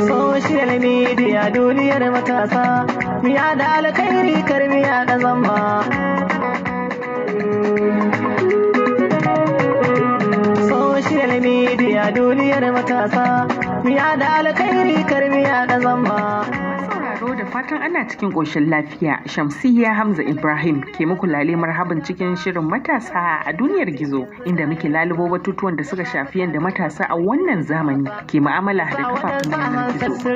Social media duniyar matasa, miya da alkhairi karmiya da zamba. Social media duniyar matasa, miya da alkhairi karmiya da zamba. Sauraro, da fatan ana cikin ƙoshin lafiya. Shamsiyya Hamza Ibrahim ke muku lale marhaban cikin shirin matasa a duniyar gizo, inda muke lalubo batutuwan da suka shafi yadda matasa a wannan zamani ke mu'amala da kafafen yanar gizo.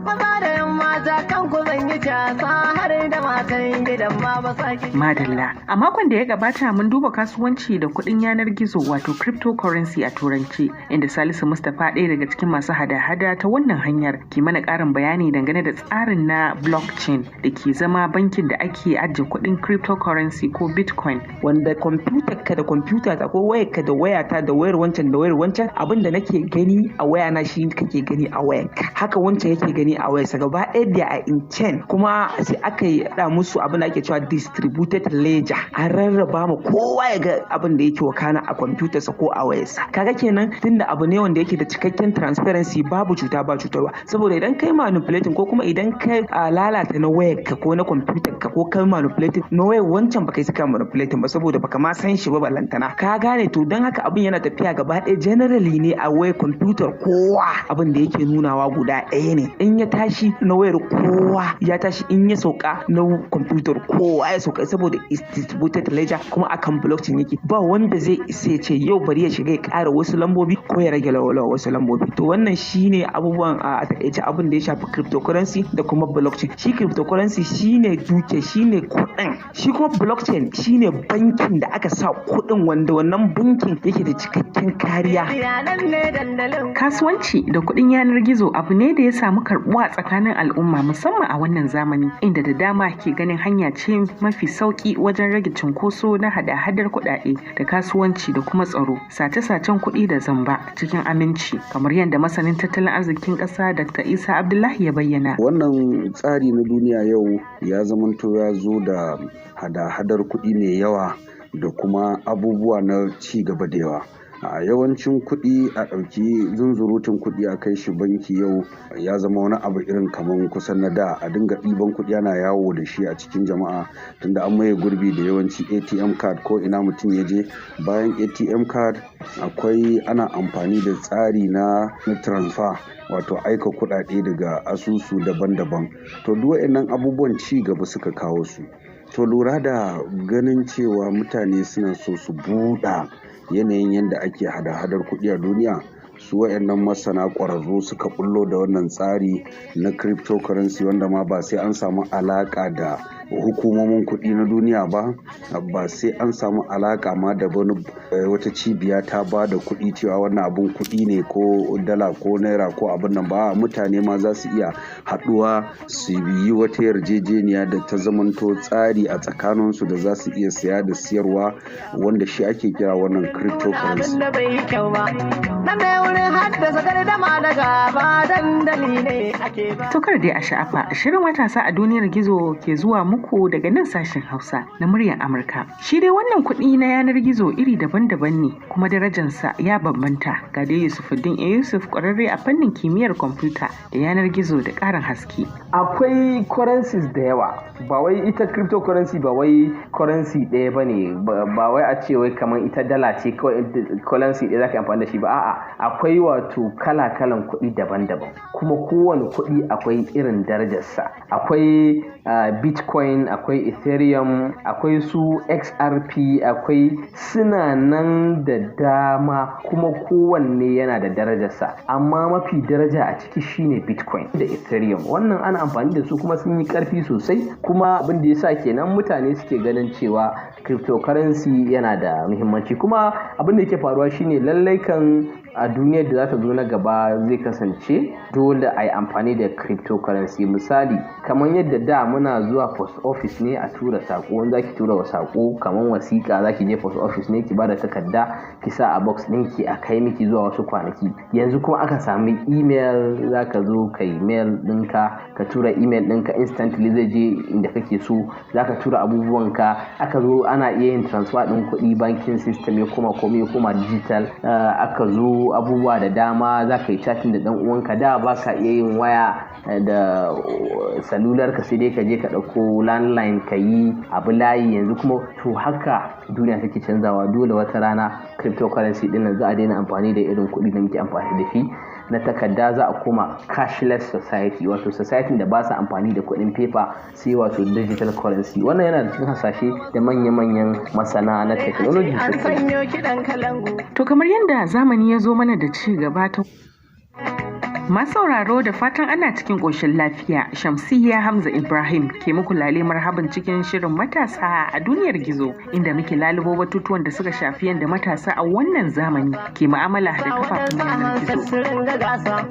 Maza da yan mata kan ku zan yi casa har da matan gidan ma ba sa ki. Madalla. A makon da ya gabata mun duba kasuwanci da kuɗin yanar gizo, wato cryptocurrency a turanci, inda Salisu Mustapha, ɗaya daga cikin masu hada-hada ta wannan hanyar, ke mana ƙarin bayani dangane da tsarin na blockchain da ke zama bankin da ake ajiye kuɗin cryptocurrency ko bitcoin. Wanda kwamfutar ka da kwamfuta ta ko wayar ka da wayata da wayar wancan da wayar wancan, abin da nake gani a wayana shi kake gani a wayarka, haka wancan yake gani a wayarsa, gaba ɗaya da a in chain. Kuma sai aka yi da musu abin da ake cewa distributed ledger, an rarraba ma kowa ya ga abin da yake wakana a kwamfutarsa ko a wayarsa. Kaga kenan, tunda abu ne wanda yake da cikakken transparency, babu cuta ba cutarwa, saboda idan kai manipulating ko kuma idan kai lalata na wayarka ko na kwamfutar ka ko kai manipulating na wayar wancan, baka yi saka manipulating ba, saboda baka ma san shi ba balantana ka gane. To, don haka abin yana tafiya gaba ɗaya generally ne a wayar kwamfutar kowa, abin da yake nunawa guda ɗaya ne. In ya tashi, na wayar kowa ya tashi; in ya sauka, na kwamfutar kowa ya sauka, saboda is distributed ledger kuma akan blockchain yake. Ba wanda zai isa ya ce yau bari ya shiga ya ƙara wasu lambobi ko ya rage wasu lambobi. To, wannan shine abubuwan a takaice abin da ya shafi cryptocurrency da kuma blockchain. Shi cryptocurrency shine duke, shine kuɗin. Shi kuma blockchain shine bankin da aka sa kuɗin, wanda wannan bankin yake da cikakken kariya. Nan ne dandalin. Kasuwanci da kuɗin yanar gizo abu ne da ya samu karɓuwa tsakanin al'umma, musamman a wannan zamani, inda da dama ke ganin hanya ce mafi sauƙi wajen rage cunkoso na hada-hadar kuɗaɗe da kasuwanci da kuma tsaro, sace-sacen kuɗi da zamba cikin aminci, kamar yadda masanin tattalin arzikin ƙasa Dr. Isa Abdullahi ya bayyana. Wannan tsari na duniya yau ya zamanto ya zo da hada-hadar kuɗi mai yawa da kuma abubuwa na ci gaba da yawa. A yawancin kuɗi, a ɗauki zunzurutun kuɗi a kai shi banki yau ya zama wani abu irin kaman kusan na da, a dinga ɗiban kuɗi ana yawo da shi a cikin jama'a, tunda an maye gurbi da yawanci ATM card ko ina mutum ya je. Bayan ATM card, akwai ana amfani da tsari na transfer, wato aika kuɗaɗe daga asusu daban-daban. To, duk waɗannan abubuwan ci gaba suka kawo su. To, lura da ganin cewa mutane suna so su buɗa yanayin yadda ake hada-hadar kuɗi a duniya, su waɗannan masana ƙwararru suka bullo da wannan tsari na cryptocurrency, wanda ma ba sai an samu alaƙa da hukumomin kuɗi na duniya ba, ba sai an samu alaƙa ma da wani wata cibiya ta ba da kuɗi cewa wannan abun kuɗi ne, ko dala ko naira ko abin nan ba. Mutane ma za su iya haɗuwa su yi wata yarjejeniya da ta zamanto tsari a tsakaninsu da za su iya saya da siyarwa, wanda shi ake kira wannan cryptocurrency. Abin da bai yi kyau ba. Nan ne wurin haddasa gardama da gaba, dandali ne ake ba. Tokar dai a sha'afa, shirin matasa a duniyar gizo ke zuwa muku daga nan sashen Hausa na muryar Amurka. Shi dai wannan kuɗi na yanar gizo iri daban-daban ne kuma darajansa ya bambanta. Ga dai Yusufuddin A. Yusuf, ƙwararre a fannin kimiyyar kwamfuta da yanar gizo, da ƙarin haske. Akwai currencies da yawa, ba wai ita cryptocurrency ba wai currency ɗaya ba ne, ba wai a ce wai kamar ita dala ce kawai, currency ɗaya za ka yi amfani da shi ba. A'a, akwai wato kala-kalan kuɗi daban-daban, kuma kowane kuɗi akwai irin darajarsa. Akwai bitcoin, akwai ethereum, akwai su XRP, akwai suna nan da dama, kuma kowanne yana da darajarsa, amma mafi daraja a ciki shine bitcoin da ethereum. Wannan ana amfani da su kuma sun yi ƙarfi sosai, kuma abin da yasa kenan mutane suke ganin cewa cryptocurrency yana da muhimmanci. Kuma abin da yake faruwa shine lallai kan A duniyar da za ta zo na gaba zai kasance dole a yi amfani da cryptocurrency. Misali, kamar yadda da muna zuwa post office ne a tura sako, in zaki tura wa sako kamar wasiƙa, zaki je post office ne ki bada takarda, ki sa a box ɗinki, a kai miki zuwa wasu kwanaki. Yanzu kuma aka sami email, zaka zo ka yi mail ɗinka, ka tura email ɗinka, instantly zai je inda kake so. Zaka tura abubuwanka. Aka zo ana iya yin transfer ɗin kuɗi, banking system ya koma, komai ya koma digital. Aka zo abubuwa da dama, za ka yi chatting da ɗan uwanka. Da ba ka iya yin waya da salular ka, sai dai ka je ka ɗauko landline ka yi abu layi. Yanzu kuma to haka duniya take canzawa. Dole wata rana cryptocurrency ɗin nan za a daina amfani da irin kuɗi da muke amfani da shi na takarda, za a koma cashless society, wato society da ba su amfani da kuɗin paper sai wato digital currency. Wannan yana da cikin hasashe da manya-manyan masana na technology An suka yi. sanyo kiɗan kalangu. To, kamar yadda zamani ya zo mana da ci gaba ta. Masu sauraro, da fatan ana cikin ƙoshin lafiya. Shamsiyya Hamza Ibrahim ke muku lale marhaban cikin shirin matasa a duniyar gizo, inda muke lalubo batutuwan da suka shafi yadda matasa a wannan zamani ke mu'amala da kafafen yanar gizo. Su ringa gasa.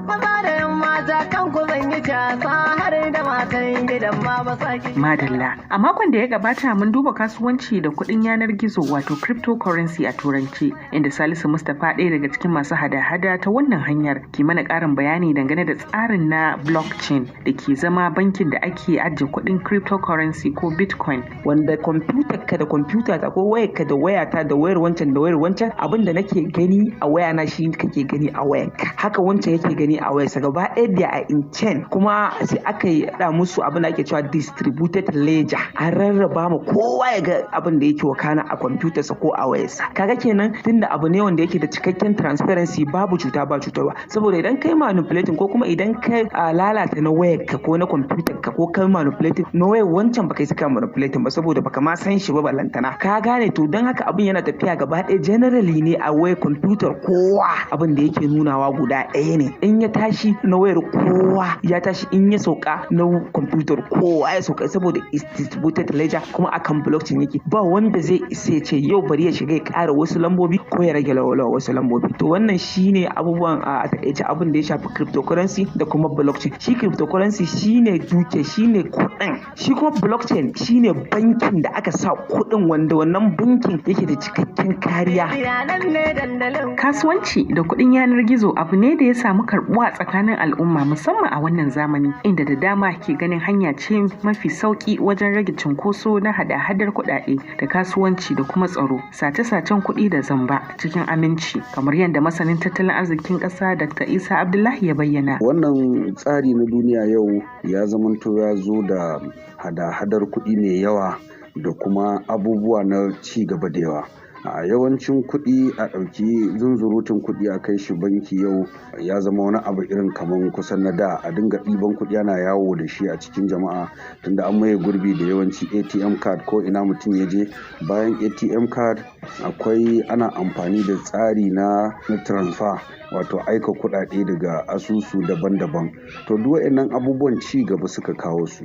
Maza da yan mata kan ku zan yi casa, har da matan gidan ma ba sa ki. Madalla. A makon da ya gabata mun duba kasuwanci da kuɗin yanar gizo, wato cryptocurrency a turanci, inda Salisu Mustapha, ɗaya daga cikin masu hada-hada ta wannan hanyar, ke mana ƙarin bayani dangane da tsarin na blockchain da ke zama bankin da ake ajiye kuɗin cryptocurrency ko bitcoin. Wanda kwamfutar ka da kwamfuta ta ko wayar ka da wayata da wayar wancan da wayar wancan, abin da nake gani a wayana shi kake gani a wayarka, haka wancan yake gani a wayarsa, gaba ɗaya da a in chain. Kuma sai aka yi da musu abin da ake cewa distributed ledger, an rarraba ma kowa ya ga abin da yake wakana a kwamfutarsa ko a wayarsa. Kaga kenan, tunda abu ne wanda yake da cikakken transparency, babu cuta ba cutarwa, saboda idan kai manipulating ko kuma idan ka lalata na wayarka ko na kwamfutar ka ko kai manipulating na wayar wancan, baka yi saka manipulating ba, saboda baka ma san shi ba balantana ka gane. To, don haka abin yana tafiya gaba ɗaya generally ne a wayar kwamfutar kowa, abin da yake nunawa guda ɗaya ne. In ya tashi, na wayar kowa ya tashi, in ya sauka, na kwamfutar kowa ya sauka, saboda is distributed ledger kuma akan blockchain yake. Ba wanda zai isa ya ce yau bari ya shiga ya ƙara wasu lambobi ko ya rage wasu lambobi. To, wannan shine abubuwan a takaice abin da ya shafi cryptocurrency da kuma blockchain. Shi cryptocurrency shine duke, shine kuɗin. Shi kuma blockchain shine bankin da aka sa kuɗin, wanda wannan bankin yake da cikakken kariya. Nan ne dandalin. Kasuwanci da kuɗin yanar gizo abu ne da ya samu karɓuwa tsakanin al'umma, musamman a wannan zamani, inda da dama ke ganin hanya ce mafi sauƙi wajen rage cunkoso na hada-hadar kuɗaɗe da kasuwanci da kuma tsaro, sace-sacen kuɗi da zamba cikin aminci, kamar yadda masanin tattalin arzikin ƙasa Dr. Isa Abdullahi ya bayyana. Wannan tsari na duniya yau ya zamanto ya zo da hada-hadar kuɗi mai yawa da kuma abubuwa na ci gaba da yawa. A yawancin kuɗi, a ɗauki zunzurutun kuɗi a kai shi banki yau ya zama wani abu irin kaman kusan na da, a dinga ɗiban kuɗi ana yawo da shi a cikin jama'a, tunda an maye gurbi da yawanci ATM card ko ina mutum ya je. Bayan ATM card, akwai ana amfani da tsari na transfer, wato aika kuɗaɗe daga asusu daban-daban. To, duk waɗannan abubuwan ci gaba suka kawo su.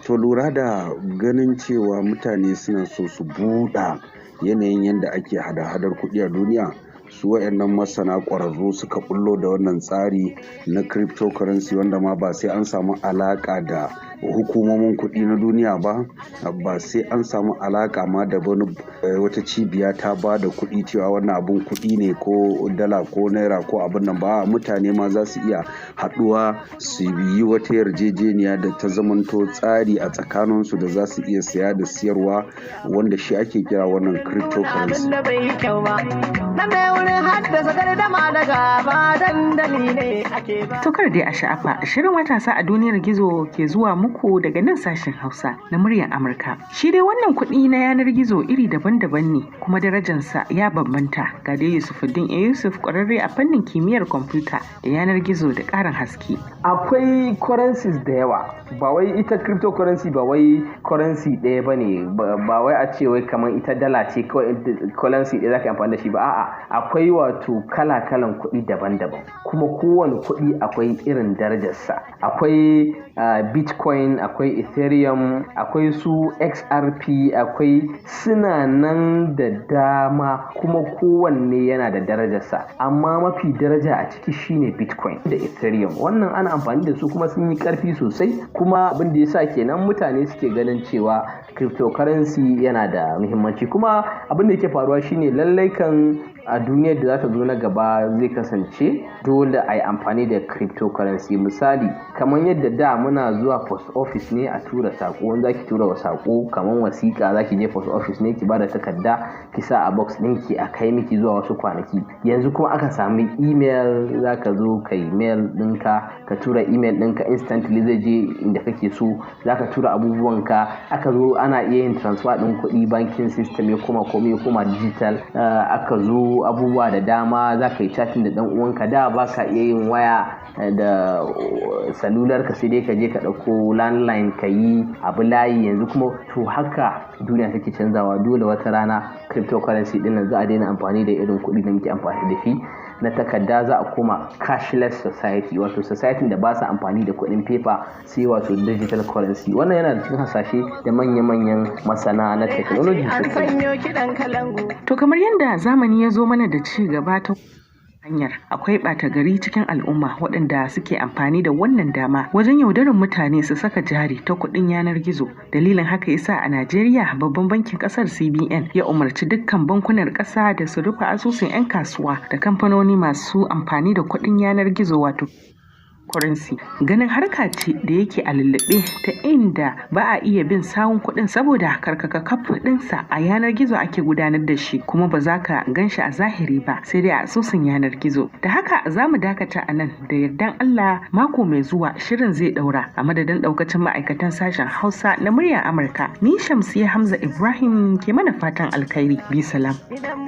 To, lura da ganin cewa mutane suna so su buɗa yanayin yadda ake hada-hadar kuɗi a duniya, su waɗannan masana ƙwararru suka bullo da wannan tsari na cryptocurrency, wanda ma ba sai an samu alaƙa da hukumomin kuɗi na duniya ba, ba sai an samu alaƙa ma da wani wata cibiya ta ba da kuɗi cewa wannan abun kuɗi ne, ko dala ko naira ko abin nan ba. Mutane ma za su iya haɗuwa su yi wata yarjejeniya da ta zamanto tsari a tsakaninsu da za su iya saya da siyarwa, wanda shi ake kira wannan cryptocurrency. Abin da bai yi kyau ba. Nan ne wurin haddasa gardama da gaba, dandali ne ake ba. To, kar dai a sha'afa, shirin matasa a duniyar gizo ke zuwa muku daga nan sashen Hausa na muryar Amurka. Shi dai wannan kuɗi na yanar gizo iri daban-daban ne, kuma darajansa ya bambanta. Ga dai Yusufuddin A. Yusuf, ƙwararre a fannin kimiyyar kwamfuta da yanar gizo, da ƙarin haske. Akwai currencies da yawa. Ba wai ita cryptocurrency ba wai currency ɗaya ba ne, ba wai a ce wai kamar ita dala ce kawai, currency ɗaya za ka yi amfani da shi ba. A'a, akwai wato wato kala-kalan kuɗi daban-daban, kuma kowane kuɗi akwai irin darajarsa. Akwai Bitcoin, akwai Ethereum, akwai su XRP, akwai suna nan da dama, kuma kowanne yana da darajarsa. Amma mafi daraja a ciki shine Bitcoin da Ethereum. Wannan ana amfani da su kuma sun yi ƙarfi sosai. Kuma abin da yasa kenan mutane suke ganin cewa cryptocurrency yana da muhimmanci. Kuma abin da yake faruwa shine lallai kan a duniyar da za ta zo na gaba zai kasance dole a yi amfani da cryptocurrency. Misali, kamar yadda da muna zuwa post office ne a tura sako, wanda zaki tura wa sako kamar wasiƙa, zaki je post office ne ki bada takarda, ki sa a box ɗinki, a kai miki zuwa wasu kwanaki. Yanzu kuma aka sami email, zaka zo ka yi mail ɗinka, ka tura email ɗinka, instantly zai je inda kake so. Zaka tura abubuwanka, aka zo ana iya yin transfer ɗin kuɗi, banking system ya koma, komai ya koma digital. Aka zo abubuwa da dama, za ka yi chatting da ɗan uwanka. Da ba ka iya yin waya da salular ka, sai dai ka je ka ɗauko landline ka yi abu layi. Yanzu kuma to haka duniya take canzawa. Dole wata rana cryptocurrency ɗin nan za a daina amfani da irin kuɗi da muke amfani da shi na takarda, za a koma cashless society, wato society da ba su amfani da kuɗin paper sai wato digital currency. Wannan yana da cikin hasashe da manya-manyan masana na technology An suka yi. sanyo kiɗan kalangu. To, kamar yadda zamani ya zo mana da ci gaba ta hanyar, akwai ɓata gari cikin al'umma waɗanda suke amfani da wannan dama wajen yaudarar mutane su saka jari ta kuɗin yanar gizo. Dalilin haka yasa a Najeriya babban bankin ƙasar CBN ya umarci dukkan bankunan ƙasa da su rufe asusun 'yan kasuwa da kamfanoni masu amfani da kuɗin yanar gizo, wato currency, ganin harka ce da yake a lullube ta inda ba a iya bin sawun kuɗin, saboda karkakakaf ɗinsa a yanar gizo ake gudanar da shi, kuma ba za ka gan shi a zahiri ba sai dai a asusun yanar gizo. Da haka za mu dakata a nan. Da yardan Allah, mako mai zuwa shirin zai ɗaura. A madadin ɗaukacin ma'aikatan sashen Hausa na Muryar Amurka, ni Shamsiyya Hamza Ibrahim ke mana fatan alkhairi. Bi salam. Idan